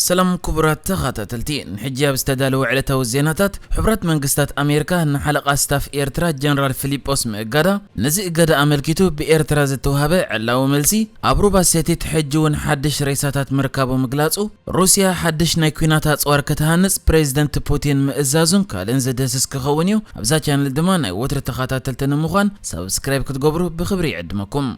ሰላም ክቡራት ተኸታተልቲ፣ ንሕጂ ኣብ ዝተዳለወ ዕለታዊ ዜናታት፣ ሕቡራት መንግስታት ኣሜሪካ ንሓለቓ ስታፍ ኤርትራ ጀነራል ፊሊጶስ ምእጋዳ፣ ነዚ እገዳ ኣመልኪቱ ብኤርትራ ዝተዋህበ ዕላዊ መልሲ፣ ኣብ ሩባ ሰቲት ሕጂ እውን ሓድሽ ሬሳታት ምርካቡ ምግላጹ፣ ሩስያ ሓድሽ ናይ ኲናት ኣጽዋር ከተሃንጽ ፕሬዚደንት ፑቲን ምእዛዙን ካልእን ዝድህስስ ክኸውን እዩ። ኣብዛ ቻነል ድማ ናይ ወትሪ ተኸታተልቲ ንምዃን ሳብስክራይብ ክትገብሩ ብኽብሪ ይዕድመኩም።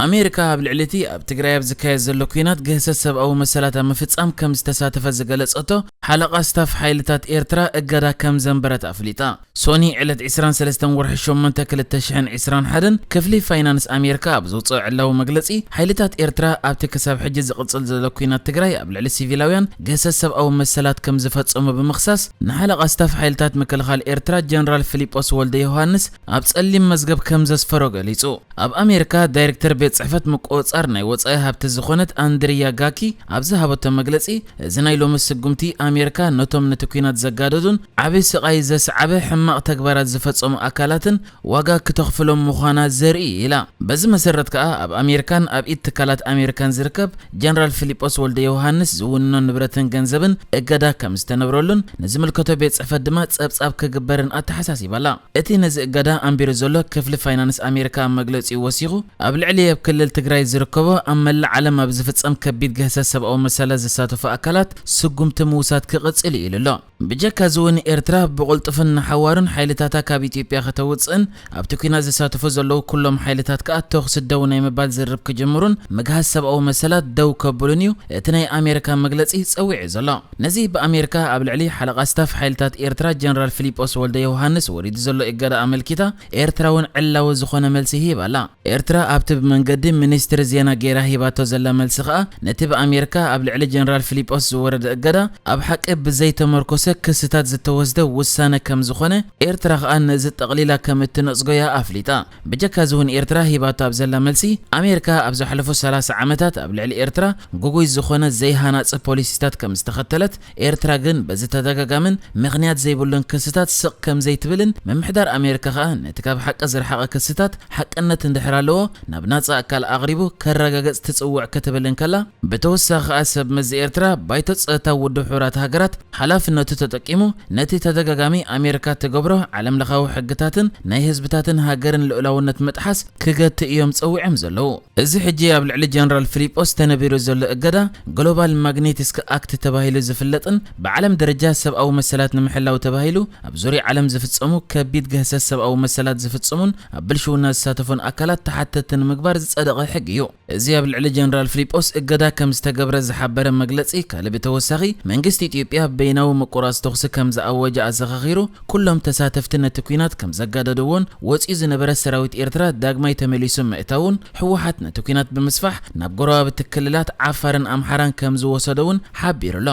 ኣሜሪካ ኣብ ልዕሊ እቲ ኣብ ትግራይ ኣብ ዝካየድ ዘሎ ኲናት ግህሰት ሰብኣዊ መሰላት ኣብ ምፍጻም ከም ዝተሳተፈ ዝገለጸቶ ሓለቓ ስታፍ ሓይልታት ኤርትራ እገዳ ከም ዘንበረት ኣፍሊጣ። ሶኒ ዕለት ዕስራን ሰለስተን ወርሒ ሸሞንተ ክልተ ሽሕን ዕስራን ሓደን ክፍሊ ፋይናንስ ኣሜሪካ ኣብ ዘውፅኦ ዕላዊ መግለፂ፣ ሓይልታት ኤርትራ ኣብቲ ክሳብ ሕጂ ዝቕፅል ዘሎ ኲናት ትግራይ ኣብ ልዕሊ ሲቪላውያን ግህሰት ሰብኣዊ መሰላት ከም ዝፈጸሙ ብምኽሳስ፣ ንሓለቓ ስታፍ ሓይልታት ምክልኻል ኤርትራ ጀነራል ፊሊጶስ ወልደ ዮሃንስ ኣብ ጸሊም መዝገብ ከም ዘስፈሮ ገሊጹ። ኣብ ኣሜሪካ ዳይሬክተር ቤት ጽሕፈት ምቁጽጻር ናይ ወጻኢ ሃብቲ ዝኾነት ኣንድሪያ ጋኪ ኣብ ዝሃበቶ መግለጺ፣ እዚ ናይ ሎሚ ስጉምቲ ኣሜሪካ ነቶም ነቲ ኲናት ዘጋደዱን ዓቢ ስቓይ ዘስዓበ ሕማቕ ተግባራት ዝፈጸሙ ኣካላትን ዋጋ ክተኽፍሎም ምዃና ዘርኢ ኢላ። በዚ መሰረት ከኣ ኣብ ኣሜሪካን ኣብ ኢድ ትካላት ኣሜሪካን ዝርከብ ጀነራል ፊሊጶስ ወልደ ዮሃንስ ዝውንኖ ንብረትን ገንዘብን እገዳ ከም ዝተነብረሉን ንዝምልከቶ ቤት ጽሕፈት ድማ ጸብጻብ ክግበርን ኣተሓሳሲባላ። እቲ ነዚ እገዳ ኣንቢሩ ዘሎ ክፍሊ ፋይናንስ ኣሜሪካ ኣብ መግለጺኡ ወሲኹ፣ ኣብ ልዕሊ ኣብ ክልል ትግራይ ዝርከቦ ኣብ መላእ ዓለም ኣብ ዝፍጸም ከቢድ ግህሰት ሰብኣዊ መሰላት ዝሳተፉ ኣካላት ስጉምቲ ምውሳድ ክቕጽል እዩ ኢሉ ኣሎ። ብጀካ እዚ እውን ኤርትራ ብቕልጡፍን ንሓዋሩን ሓይልታታ ካብ ኢትዮጵያ ከተውጽእን ኣብቲ ኲናት ዝሳተፉ ዘለዉ ኩሎም ሓይልታት ከኣ ተኹሲ ደው ናይ ምባል ዝርርብ ክጅምሩን ምግሃስ ሰብኣዊ መሰላት ደው ከብሉን እዩ እቲ ናይ ኣሜሪካ መግለጺ ጸዊዑ ዘሎ። ነዚ ብኣሜሪካ ኣብ ልዕሊ ሓለቓ ስታፍ ሓይልታት ኤርትራ ጀነራል ፊሊጶስ ወልደ ዮሃንስ ወሪዱ ዘሎ እገዳ ኣመልኪታ፣ ኤርትራ እውን ዕላዊ ዝኾነ መልሲ ሂባ ኣላ። ኤርትራ ኣብቲ ብመንገዲ ሚኒስትሪ ዜና ገይራ ሂባቶ ዘላ መልሲ ከኣ፣ ነቲ ብኣሜሪካ ኣብ ልዕሊ ጀነራል ፊሊጶስ ዝወረደ እገዳ፣ ኣብ ሓቂ ብዘይተመርኮሰ ክስታት ዝተወስደ ውሳነ ከም ዝኾነ፣ ኤርትራ ከኣ ነዚ ጠቕሊላ ከም እትነጽጎ እያ ኣፍሊጣ። ብጀካ እዚ እውን ኤርትራ ሂባቶ ኣብ ዘላ መልሲ፣ ኣሜሪካ ኣብ ዝሓለፉ ሰላሳ ዓመታት ኣብ ልዕሊ ኤርትራ ግጉይ ዝኾነ ዘይሃናጺ ፖሊሲታት ከም ዝተኸተለት፣ ኤርትራ ግን በዚ ተደጋጋምን ምኽንያት ዘይብሉን ክስታት ስቕ ከም ዘይትብልን፣ ምምሕዳር ኣሜሪካ ከኣ ነቲ ካብ ሓቂ ዝረሓቐ ክስታት ሓቅነት እንድሕር ኣለዎ፣ ናብ ናጻ ኣካል ኣቕሪቡ ከረጋግጽ ትጽውዕ ክትብል እንከላ፣ ብተወሳኺ ከኣ ሰብ መዚ ኤርትራ ባይቶ ጸጥታ ውድብ ሕቡራት ሃገራት ሓላፍነቱ ተጠቂሙ ነቲ ተደጋጋሚ ኣሜሪካ ትገብሮ ዓለምለኻዊ ሕግታትን ናይ ህዝብታትን ሃገርን ልኡላውነት ምጥሓስ ክገትእ እዮም ጸዊዖም ዘለዉ። እዚ ሕጂ ኣብ ልዕሊ ጀነራል ፊሊጶስ ተነቢሩ ዘሎ እገዳ ግሎባል ማግኒትስክ ኣክት ተባሂሉ ዝፍለጥን ብዓለም ደረጃ ሰብኣዊ መሰላት ንምሕላው ተባሂሉ ኣብ ዙርያ ዓለም ዝፍጸሙ ከቢድ ግህሰት ሰብኣዊ መሰላት ዝፍጽሙን ኣብ ብልሽውና ዝሳተፉን ኣካላት ተሓተትቲ ንምግባር ዝጸደቐ ሕጊ እዩ። እዚ ኣብ ልዕሊ ጀነራል ፊሊጶስ እገዳ ከም ዝተገብረ ዝሓበረ መግለጺ ካልእ ብተወሳኺ መንግስቲ ኢትዮጵያ በይናዊ ምቁራጽ ተኹሲ ከም ዝኣወጀ ኣዘኻኺሩ፣ ኩሎም ተሳተፍቲ ነቲ ኲናት ከም ዘጋደድዎን ወጺኡ ዝነበረ ሰራዊት ኤርትራ ዳግማይ ተመሊሱ ምእታውን ህወሓት ነቲ ኲናት ብምስፋሕ ናብ ጎረባብቲ ክልላት ዓፋርን ኣምሓራን ከም ዝወሰዶ እውን ሓቢሩ ኣሎ።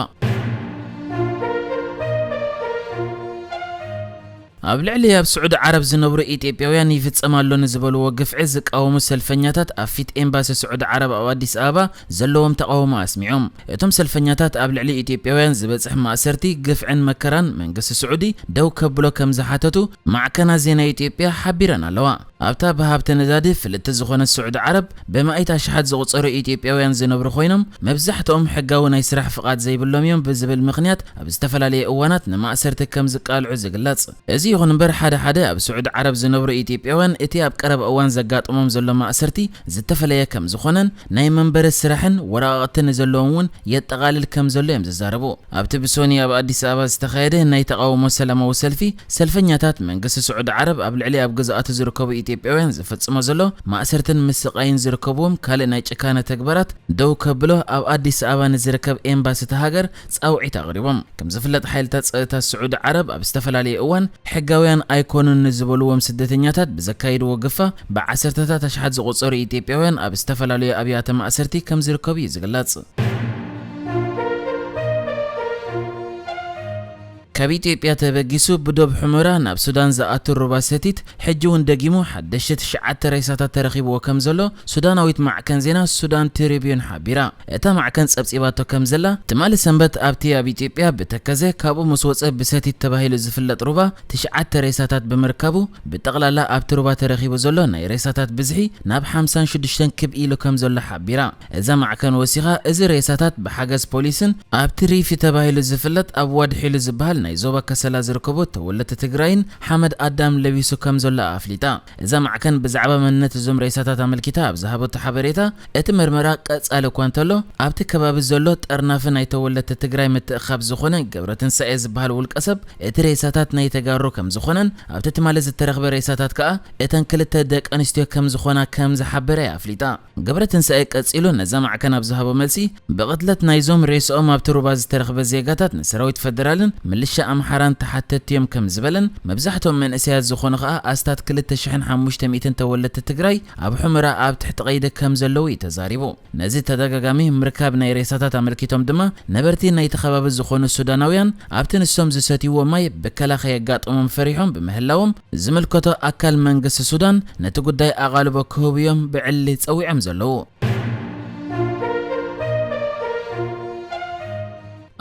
ኣብ ልዕሊ ኣብ ስዑዲ ዓረብ ዝነብሩ ኢትዮጵያውያን ይፍጸም ኣሎ ንዝበልዎ ግፍዒ ዝቃወሙ ሰልፈኛታት ኣብ ፊት ኤምባሲ ስዑዲ ዓረብ ኣብ ኣዲስ ኣበባ ዘለዎም ተቃውሞ ኣስሚዖም። እቶም ሰልፈኛታት ኣብ ልዕሊ ኢትዮጵያውያን ዝበጽሕ ማእሰርቲ፣ ግፍዕን መከራን መንግስቲ ስዑዲ ደው ከብሎ ከም ዝሓተቱ ማዕከናት ዜና ኢትዮጵያ ሓቢረን ኣለዋ። ኣብታ ብሃብቲ ነዳዲ ፍልጥቲ ዝኾነት ስዑዲ ዓረብ ብመኣይት ኣሽሓት ዝቑጸሩ ኢትዮጵያውያን ዝነብሩ ኮይኖም፣ መብዛሕትኦም ሕጋዊ ናይ ስራሕ ፍቓድ ዘይብሎም እዮም ብዝብል ምኽንያት ኣብ ዝተፈላለየ እዋናት ንማእሰርቲ ከም ዝቃልዑ ዝግለጽ። እዚ ይኹን እምበር፣ ሓደ ሓደ ኣብ ስዑዲ ዓረብ ዝነብሩ ኢትዮጵያውያን እቲ ኣብ ቀረባ እዋን ዘጋጥሞም ዘሎ ማእሰርቲ ዝተፈለየ ከም ዝኾነን ናይ መንበሪ ስራሕን ወረቓቕቲ ንዘለዎም እውን የጠቓልል ከም ዘሎ እዮም ዝዛረቡ። ኣብቲ ብሶኒ ኣብ ኣዲስ ኣበባ ዝተኻየደ ናይ ተቓውሞ ሰላማዊ ሰልፊ፣ ሰልፈኛታት መንግስቲ ስዑዲ ዓረብ ኣብ ልዕሊ ኣብ ግዝኣቱ ዝርከቡ ኢትዮጵያውያን ዝፍጽሞ ዘሎ ማእሰርትን ምስቓይን ዝርከብዎም ካልእ ናይ ጭካነ ተግባራት ደው ከብሎ ኣብ ኣዲስ ኣበባ ንዝርከብ ኤምባሲ እታ ሃገር ጻውዒት ኣቕሪቦም። ከም ዝፍለጥ፣ ሓይልታት ጸጥታ ስዑዲ ዓረብ ኣብ ዝተፈላለየ እዋን ሕጋውያን ኣይኮኑን ንዝበልዎም ስደተኛታት ብዘካይድዎ ግፋ፣ ብዓሰርተታት ኣሽሓት ዝቑጸሩ ኢትዮጵያውያን ኣብ ዝተፈላለዩ ኣብያተ ማእሰርቲ ከም ዝርከቡ እዩ ዝግለጽ። ካብ ኢትዮጵያ ተበጊሱ ብዶብ ሑመራ ናብ ሱዳን ዝኣቱ ሩባ ሰቲት ሕጂ እውን ደጊሙ ሓደሽቲ ትሽዓተ ሬሳታት ተረኺብዎ ከም ዘሎ ሱዳናዊት ማዕከን ዜና ሱዳን ትሪቢዩን ሓቢራ። እታ ማዕከን ጸብጺባቶ ከም ዘላ፣ ትማሊ ሰንበት ኣብቲ ኣብ ኢትዮጵያ ብተከዘ ካብኡ ምስ ወጸ ብሰቲት ተባሂሉ ዝፍለጥ ሩባ ትሽዓተ ሬሳታት ብምርካቡ፣ ብጠቕላላ ኣብቲ ሩባ ተረኺቡ ዘሎ ናይ ሬሳታት ብዝሒ ናብ ሓምሳን ሽዱሽተን ክብ ኢሉ ከም ዘሎ ሓቢራ። እዛ ማዕከን ወሲኻ፣ እዚ ሬሳታት ብሓገዝ ፖሊስን ኣብቲ ሪፊ ተባሂሉ ዝፍለጥ ኣብ ዋድሒሉ ዝበሃል ናይ ዞባ ከሰላ ዝርከቡ ተወለድቲ ትግራይን ሓመድ ኣዳም ለቢሱ ከም ዘሎ ኣፍሊጣ። እዛ ማዕከን ብዛዕባ መንነት እዞም ሬሳታት ኣመልኪታ ኣብ ዝሃበቶ ሓበሬታ፣ እቲ መርመራ ቀጻሊ እኳ እንተሎ፣ ኣብቲ ከባቢ ዘሎ ጠርናፊ ናይ ተወለድቲ ትግራይ ምትእኻብ ዝኾነ ገብረትንሳኤ ዝበሃል ውልቀሰብ፣ እቲ ሬሳታት ናይ ተጋሩ ከም ዝኾነን፣ ኣብቲ ትማሊ ዝተረኽበ ሬሳታት ከኣ እተን ክልተ ደቂ ኣንስትዮ ከም ዝኾና ከም ዝሓበረ ኣፍሊጣ። ገብረትንሳኤ ቀጺሉ ነዛ ማዕከን ኣብ ዝሃቦ መልሲ፣ ብቕትለት ናይዞም ሬስኦም ኣብቲ ሩባ ዝተረኽበ ዜጋታት ንሰራዊት ፈደራልን ምልሻ ኣምሓራን ተሓተትቲ እዮም ከም ዝበለን፣ መብዛሕትኦም መንእሰያት ዝኾኑ ከኣ ኣስታት ክልተ ሽሕን ሓሙሽተ ሚእትን ተወለድቲ ትግራይ ኣብ ሑመራ ኣብ ትሕቲ ቀይዲ ከም ዘለዉ እዩ ተዛሪቡ። ነዚ ተደጋጋሚ ምርካብ ናይ ሬሳታት ኣመልኪቶም ድማ፣ ነበርቲ ናይቲ ከባቢ ዝኾኑ ሱዳናውያን ኣብቲ ንሶም ዝሰትይዎ ማይ ብከላ ከየጋጥሞም ፈሪሖም ብምህላዎም፣ ዝምልከቶ ኣካል መንግስቲ ሱዳን ነቲ ጉዳይ ኣቓልቦ ክህቡ እዮም ብዕሊ ጸዊዖም ዘለዉ።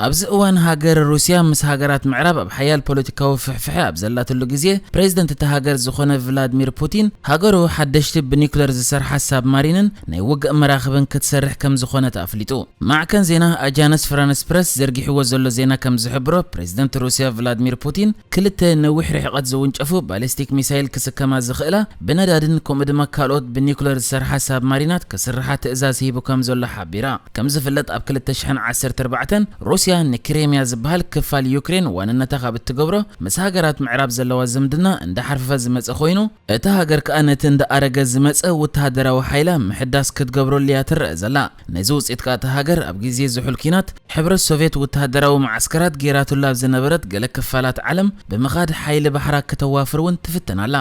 ኣብዚ እዋን ሃገር ሩስያ ምስ ሃገራት ምዕራብ ኣብ ሓያል ፖለቲካዊ ፍሕፍሐ ኣብ ዘላትሉ ግዜ፣ ፕሬዝደንት እታ ሃገር ዝኾነ ቭላድሚር ፑቲን፣ ሃገሩ ሓደሽቲ ብኒኩለር ዝሰርሓ ሳብማሪንን ናይ ውግእ መራኽብን ክትሰርሕ ከም ዝኾነት ኣፍሊጡ። ማዕከን ዜና ኣጃንስ ፍራንስ ፕረስ ዘርጊሕዎ ዘሎ ዜና ከም ዝሕብሮ፣ ፕሬዝደንት ሩስያ ቭላድሚር ፑቲን፣ ክልተ ነዊሕ ርሕቀት ዝውንጨፉ ባሊስቲክ ሚሳይል ክስከማ ዝኽእላ፣ ብነዳድን ከምኡ ድማ ካልኦት ብኒኩለር ዝሰርሓ ሳብማሪናት ክስርሓ ትእዛዝ ሂቡ ከም ዘሎ ሓቢራ። ከም ዝፍለጥ፣ ኣብ ክልተ ሽሕን ዓሰርተ ኣርባዕተን ሩስያ ንክሬምያ ዝበሃል ክፋል ዩክሬን ዋንነታ ካብ እትገብሮ፣ ምስ ሃገራት ምዕራብ ዘለዋ ዝምድና እንዳሓርፈፈ ዝመጸ ኮይኑ፣ እታ ሃገር ከኣ ነቲ እንዳኣረገ ዝመጸ ወተሃደራዊ ሓይላ ምሕዳስ ክትገብረሉ እያ ትረአ ዘላ። ነዚ ውጽኢት ከኣ እታ ሃገር ኣብ ግዜ ዝሑል ኲናት ሕብረት ሶቭየት ወተሃደራዊ መዓስከራት ገይራትሉ ኣብ ዝነበረት ገለ ክፋላት ዓለም ብምኻድ ሓይሊ ባሕራ ክተዋፍር እውን ትፍትን ኣላ።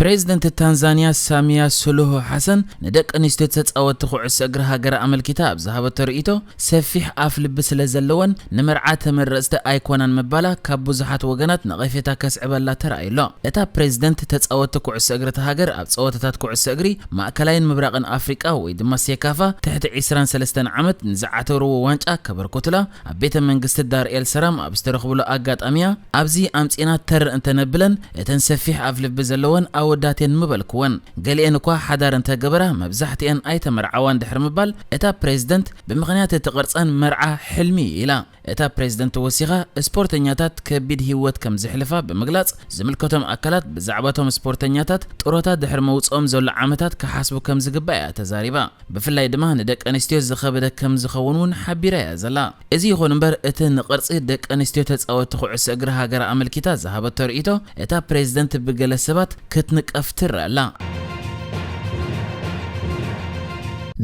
ፕሬዝደንት ታንዛንያ ሳሚያ ሱሉሁ ሓሰን ንደቂ ኣንስትዮ ተጻወትቲ ኩዕሶ እግሪ ሃገራ ኣመልኪታ ኣብ ዝሃበቶ ርእይቶ፣ ሰፊሕ ኣፍ ልቢ ስለ ዘለወን ንመርዓ ተመረጽቲ ኣይኮናን ምባላ ካብ ብዙሓት ወገናት ነቐፌታ ከስዕበላ ተራእዩ ኣሎ። እታ ፕሬዝደንት፣ ተጻወትቲ ኩዕሶ እግሪ እታ ሃገር ኣብ ጸወታታት ኩዕሶ እግሪ ማእከላይን ምብራቕን ኣፍሪቃ ወይ ድማ ሴካፋ ትሕቲ ዒስራን ሰለስተን ዓመት ንዝዓተርዎ ዋንጫ ከበርክቱላ ኣብ ቤተ መንግስቲ ዳር ኤል ሰላም ኣብ ዝተረኽብሉ ኣጋጣሚያ፣ ኣብዚ ኣምጺና ተር እንተነብለን፣ እተን ሰፊሕ ኣፍ ልቢ ዘለወን ኣወዳት እየን ምበልክወን። ገሊኤን እኳ ሓዳር እንተገበራ፣ መብዛሕትኤን ኣይተመርዓዋን ድሕሪ ምባል፣ እታ ፕሬዝደንት፣ ብምኽንያት እቲ ቅርጸን መርዓ ሕልሚ እዩ ኢላ። እታ ፕሬዝደንት ወሲኻ፣ ስፖርተኛታት ከቢድ ህይወት ከም ዘሕልፋ ብምግላጽ፣ ዝምልከቶም ኣካላት ብዛዕባቶም ስፖርተኛታት ጥሮታ ድሕሪ መውጽኦም ዘሎ ዓመታት ክሓስቡ ከም ዝግባእ እያ ተዛሪባ። ብፍላይ ድማ ንደቂ ኣንስትዮ ዝኸበደ ከም ዝኸውን እውን ሓቢራ እያ ዘላ። እዚ ይኹን እምበር፣ እቲ ንቕርጺ ደቂ ኣንስትዮ ተጻወትቲ ኩዕሶ እግሪ ሃገር ኣመልኪታ ዝሃበቶ ርእይቶ፣ እታ ፕሬዝደንት ብገለ ሰባት ክትንቀፍ ትረአ ኣላ።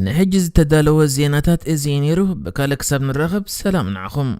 ንሕጂ ዝተዳለወ ዜናታት እዚ እዩ ነይሩ። ብካልእ ክሳብ ንራኸብ፣ ሰላም ንዓኹም።